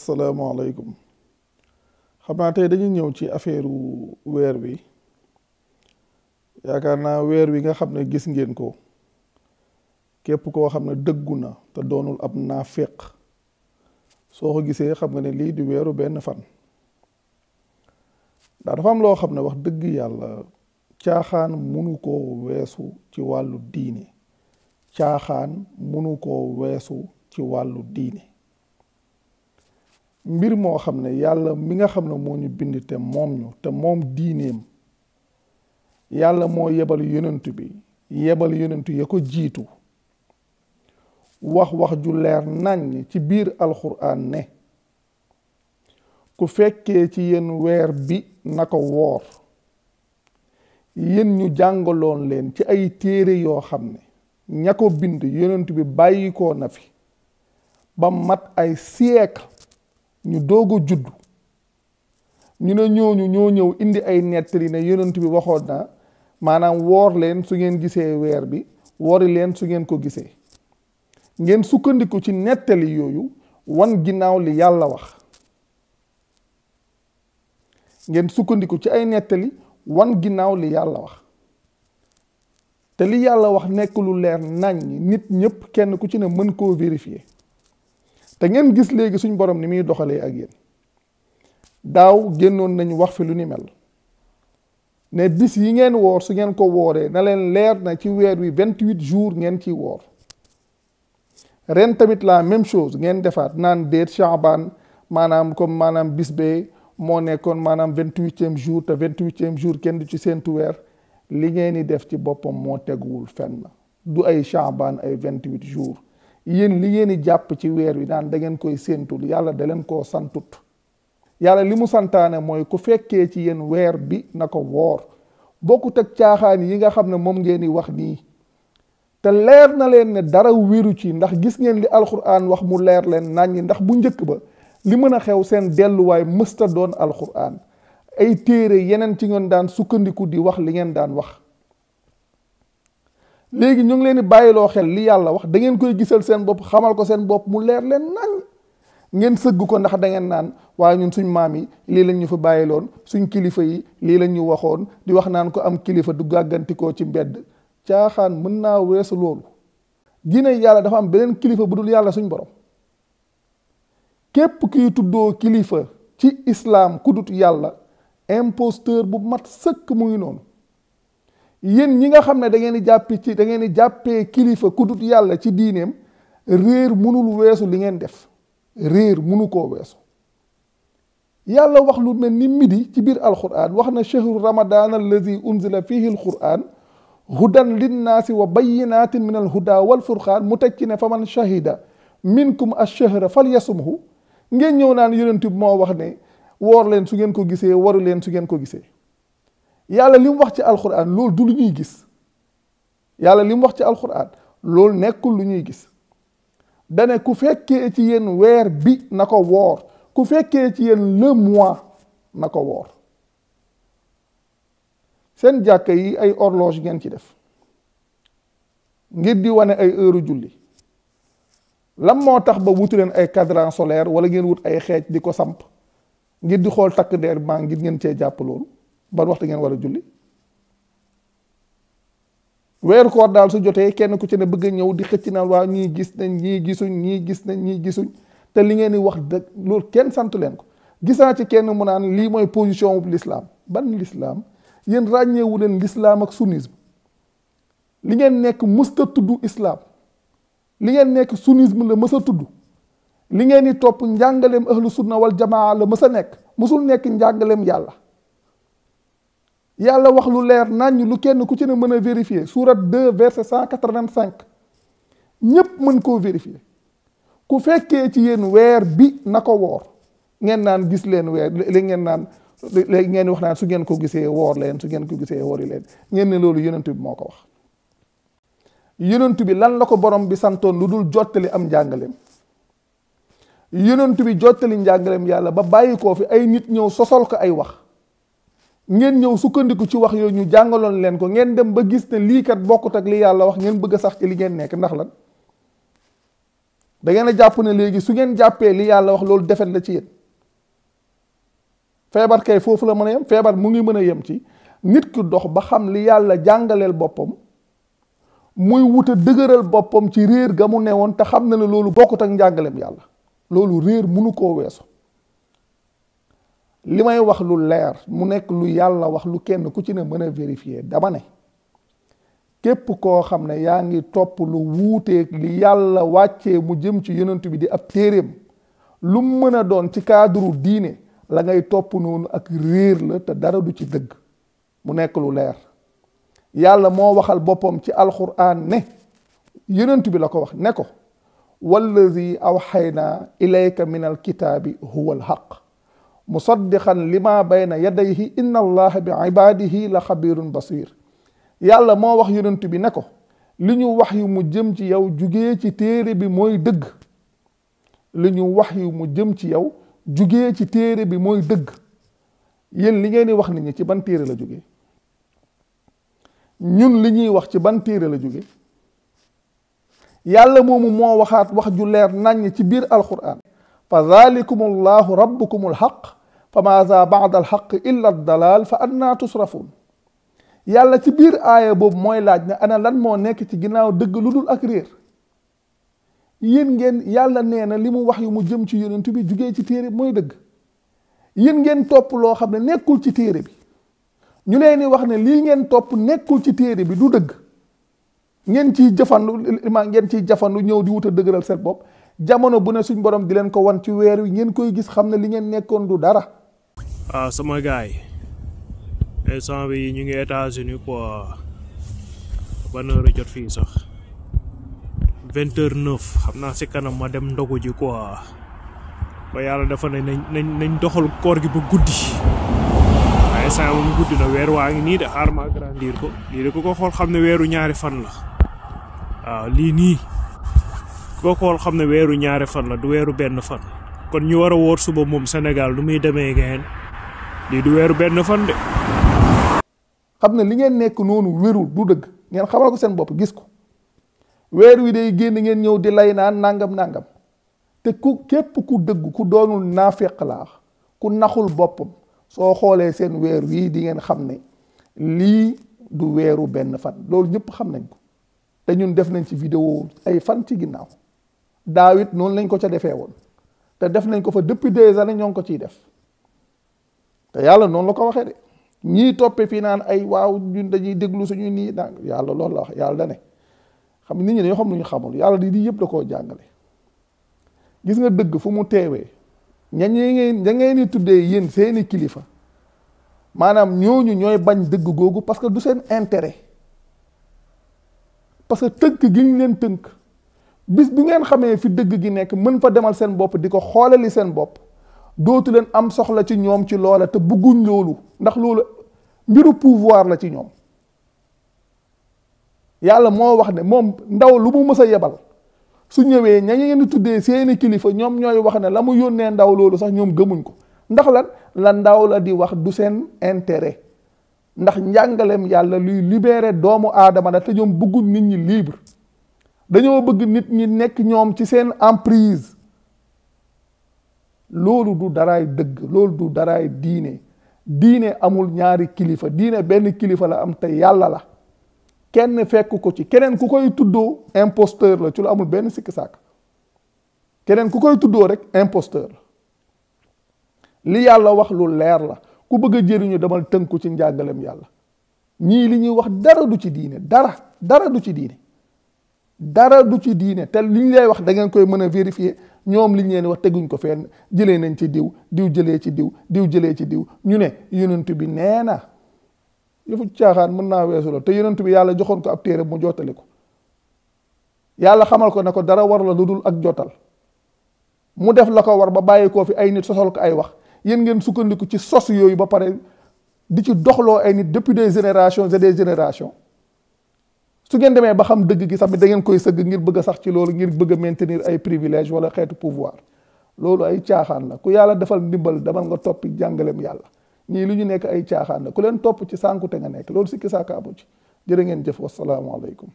asalaamaaleykum xam naa tey dañuy ñëw ci affaire weer wi yaakaar naa weer wi nga xam ne gis ngeen ko képp koo xam ne dëggu na te doonul ab naaféq soo ko gisee xam nga ne lii di weeru benn fan ndax dafa am loo xam ne wax dëgg yàlla caaxaan munu koo weesu ci wàllu diine caaxaan munu koo weesu ci wàllu diine mbir moo xam ne yàlla mi nga xam ne moo ñu bind te moom ñu te moom diineem yàlla moo yebal yonent bi yebal yonent ya ko jiitu wax ju leer naññ ci biir alxuraan ne ku fekkee ci yéen weer bi na ko woor yéen ñu jàngaloon leen ci ay téere yoo xam ne ña ko bind yonent bi bàyyi ko na fi ba mat ay siècle ñu doog a judd ñu ne ñooñu ñoo ñëw indi ay nettali ne yonent bi waxoon na maanaam woor leen su ngeen gisee weer bi woori leen su ngeen ko gisee ngeen sukkandiku ci nettali yooyu wan ginnaaw li yàlla wax ngeen sukkandiku ci ay nettali wan ginnaaw li yàlla wax te li yàlla wax nekk lu leer nañ nit ñëpp kenn ku ci ne mën koo vérifier te ngeen gis léegi suñ borom ni muy doxalee ak yéen daaw génnoon nañu wax fi lu ni mel ne bis yi ngeen woor su ngeen ko wooree na leen leer na ci weer wi 28 jours ngeen ciy woor ren tamit la même chose ngeen defaat naan déet Chaabaan maanaam bis bee moo nekkoon maanaam 28e jour te 28e jour kenn du ci séentu weer li ngeen di def ci boppam moo teguwul fenn du ay Chaabaan ay 28 jours yéen li ngeen di jàpp ci weer wi naan da ngeen koy séentul yàlla da leen koo santut yàlla li mu santaane mooy ku fekkee ci yéen weer bi na ko woor bokkut ak caaxaan yi nga xam ne moom ngeen di wax nii te leer na leen ne dara wéru ci ndax gis ngeen li alxuraan wax mu leer leen naññi ndax bu njëkk ba li mën a xew seen delluwaay mësta doon alxuraan ay téere yeneen ci ngeen daan sukkandiku di wax li ngeen daan wax léegi ñu ngi leen di bàyyiloo xel li yàlla wax da ngeen koy gisal seen bopp xamal ko seen bopp mu leer leen nañ ngeen sëgg ko ndax da ngeen naan waaye ñun suñ maam yi lii lañ ñu fa bàyyiloon suñ kilifa yi lii lañ ñu waxoon di wax naan ko am kilifa du gàggantikoo ci mbedd caaxaan mën naa weesu loolu diine yàlla dafa am beneen kilifa bu dul yàlla suñ borom képp kiy tuddoo kilifa ci islaam ku dut yàlla imposteur bu mat sëkk mu ngi noonu yéen ñi nga xam ne da ngeen di jàppee kilifa ku dut yàlla ci diineem réer munul weesu li ngeen def réer munu koo weesu yàlla wax lu mel ni midi ci biir alquran wax na chahru ramadan allazi unzila fihi alquran hudan linnaasi wa bayyinatin min alhuda wal furqaan mu teg ci ne fa man shahida minkum ash-shahra falyasumhu ngeen ñëw naan yonent bi moo wax ne woor leen su ngeen ko gisee waru leen su ngeen ko gisee yàlla li mu wax ci alquran loolu du lu ñuy gis yàlla li mu wax ci alquran loolu nekkul lu ñuy gis dane ku fekkee ci yéen weer bi na ko woor ku fekkee ci yéen le mois na ko woor seen jàkka yi ay horloge ngeen ci def ngir di wane ay heure julli lan moo tax ba wutu leen ay cadran solaire wala ngeen wut ay xeej di ko samp ngir di xool takk der maa ngir ngeen cee jàpp loolu ban waxtu ngeen war a julli weeru koor daal su jotee kenn ku ci ne bëgg a ñëw di xëcc naan waa ñii gis nañ ñii gisuñ ñii gis nañ ñii gisuñ te li ngeen di wax dëgg loolu kenn sant leen ko gisaa ci kenn mu naan lii mooy position bu l'islam ban l'islam yéen ràññeewu leen l'islam ak sunnisme li ngeen nekk mësta tudd islam li ngeen nekk sunnisme la mës a tudd li ngeen di topp njàngaleem ahlu sunna wal jamaa la mës a nekk mësul nekk njàngaleem yàlla wax lu leer naññ lu kenn ku ci ne mën a vérifier sourate 2 verset 185 ñépp mën koo vérifier ku fekkee ci yéen weer bi na ko woor ngeen naan gis leen weer léegi ngeen naan léegi ngeen wax naan su ngeen ko gisee woor leen su ngeen ko gisee woori leen ngeen ne loolu yonent bi moo ko wax yonent bi lan la ko borom bi santoon lu dul jottali am njàngaleem yonent bi jottali njàngaleem yàlla ba bàyyi koo fi ay nit ñëw sosol ko ay wax ngeen ñëw sukkandiku ci wax yooyu ñu jàngaloon leen ko ngeen dem ba gis ne lii kat bokkut ak li yàlla wax ngeen bëgg a sax ci li ngeen nekk ndax lan da ngeen a jàpp ne léegi su ngeen jàppee li yàlla wax loolu defet la ci yéen. feebar kay foofu la mën a yem, feebar mu ngi mën a yem ci nit ki dox ba xam li yàlla jàngaleel boppam muy wuta dëgëral boppam ci réer ga mu newoon te xam na ne loolu bokkut ak njàngaleem yàlla. loolu réer munu koo weesu. li may wax lu leer mu nekk lu yàlla wax lu kenn ku ci ne mën a vérifier, dama ne képp koo xam ne yaa ngi topp lu wuuteeg li yàlla wàccee mu jëm ci yonent bi di ab téeréem lu mën a doon ci cadre diine la ngay topp noonu ak réer la te dara du ci dëgg. mu nekk lu leer. yàlla moo waxal boppam ci alquran ne yonent bi la ko wax ne ko wallazi awxayna ilayka min alkitaabi huwa alxaq musaddiqan lima bayna yadayhi inna allaha bi ibadihi la xabirun basir. yàlla moo wax yonent bi ne ko li ñu wax yu mu jëm ci yow jugee ci téere bi mooy dëgg. li ñu wax yu mu jëm ci yow jugee ci téere bi mooy dëgg. yéen li ngeen di wax nit ñi ci ban téere la jógee? ñun li ñuy wax ci ban téere la jóge? yàlla moomu moo waxaat wax ju leer naññ ci biir alquran fa zalikum allahu rabbukum alxaq fa maza ba'da alxaq illa dalal fa anna tusrafun. yàlla ci biir aaya boobu mooy laaj ne ana lan moo nekk ci ginnaaw dëgg lu dul ak réer. yéen ngeen yàlla nee na li mu wax yu mu jëm ci yonent bi jugee ci téere bi mooy dëgg. yéen ngeen topp loo xam ne nekkul ci téere bi. ñu leen di wax ne lii ngeen topp nekkul ci téere bi du dëgg. ngeen ciy jafandu ñëw di wut a dëgëral seen bopp jamono bu ne suñ borom di leen ko wan ci weer wi ngeen koy gis xam ne li ngeen nekkoon du dara. waaw sama gars yi instant bi ñu ngi États-Unis quoi ban heure jot fii sax 20h09 xam naa si kanam ma dem ndogu ji quoi ba yàlla dafa ne nañ doxal koor gi ba guddi. waaye saa moom guddi na weer waa ngi nii de xaar ma agrandir ko lii de ku ko xool xam ne weeru ñaari fan la. waaw lii nii ku ko xool xam ne weeru ñaari fan la du weeru benn fan. kon ñu war a woor suba moom Sénégal lu muy demee ngeen lii du weeru benn fan de. xam ne li ngeen nekk noonu wérul du dëgg ngeen xamal ko seen bopp gis ko weer wi day génn ngeen ñëw di lay naan nangam te ku képp ku dëgg ku doonul naafeq laax ku naxul boppam soo xoolee seen weer wii di ngeen xam ne lii du weeru benn fan loolu ñëpp xam nañ ko te ñun def nañ ci vidéo ay fan ci ginnaaw daawit noonu lañ ko ca defee woon te def nañ ko fa depuis des années ñoo ngi ko ciy def te yàlla noonu la ko waxee de ñii toppe fii naan ay waaw ñun dañuy déglu suñu nii naan yàlla loolu la wax yàlla da ne xam nit ñi dañoo xam lu ñu xamul yàlla di yëpp da koo jàngale. gis nga dëgg fu mu teewee ña ngeen di tuddee yéen seeni kilifa maanaam ñooñu ñooy bañ dëgg googu parce que du seen intérêt parce que tënk gi ñu leen tënk bis bi ngeen xamee fi dëgg gi nekk mën fa demal seen bopp di ko xoolali seen bopp dootu leen am soxla ci ñoom ci loola te bëgguñ loolu ndax loolu mbiru pouvoir la ci ñoom. yàlla moo wax ne moom ndaw lu mu mës a yebal su ñëwee ña ngeen di tuddee seeni kilifa ñoom ñooy wax ne la mu yónnee ndaw loolu sax ñoom gëmuñ ko ndax la ndaw la di wax du seen intérêt ndax njàngaleem yàlla luy libérer doomu aadama la te ñoom bëgguñ nit ñi libre dañoo bëgg nit ñi nekk ñoom ci seen emprise. loolu du daraay dëgg loolu du daraay diine amul ñaari kilifa diine benn kilifa la am te yàlla la kenn fekk ko ci keneen ku koy tuddoo imposteur la ci lu amul benn sikki sàkk keneen ku koy tuddoo rek imposteur la. li yàlla wax lu leer la ku bëgg a jëriñu demal tënku ci njàngalem yàlla ñii li ñuy wax dara du ci diine dara du ci diine te li ñu lay wax da ngeen koy mën a vérifier ñoom li ñu leen wax teguñ ko fenn jëlee nañ ci diw jëlee ci diw jëlee ci diw ñu ne yonent bi nee na yëfu caaxaan mën naa weesu la te yonent bi yàlla joxoon ko ab téere mu jottali ko yàlla xamal ko ne ko dara war la lu dul ak jotal mu def la ko war ba bàyyi koo fi ay nit sosal ko ay wax yéen ngeen sukkandiku ci sos yooyu ba pare di ci doxloo ay nit depuis des générations et des générations. su ngeen demee ba xam dëgg gi sax da ngeen koy sëgg ngir bëgg a sax ci loolu ngir bëgg a maintenir ay privilèges wala xeetu pouvoir loolu ay caaxaan la ku yàlla defal ndimbal demal nga toppi jàngaleem yàlla ñii li ñu nekk ay caaxaan la ku leen topp ci sànkute nga nekk loolu sikki saaka amu ci jërë ngeen jëf wasalaamualeykum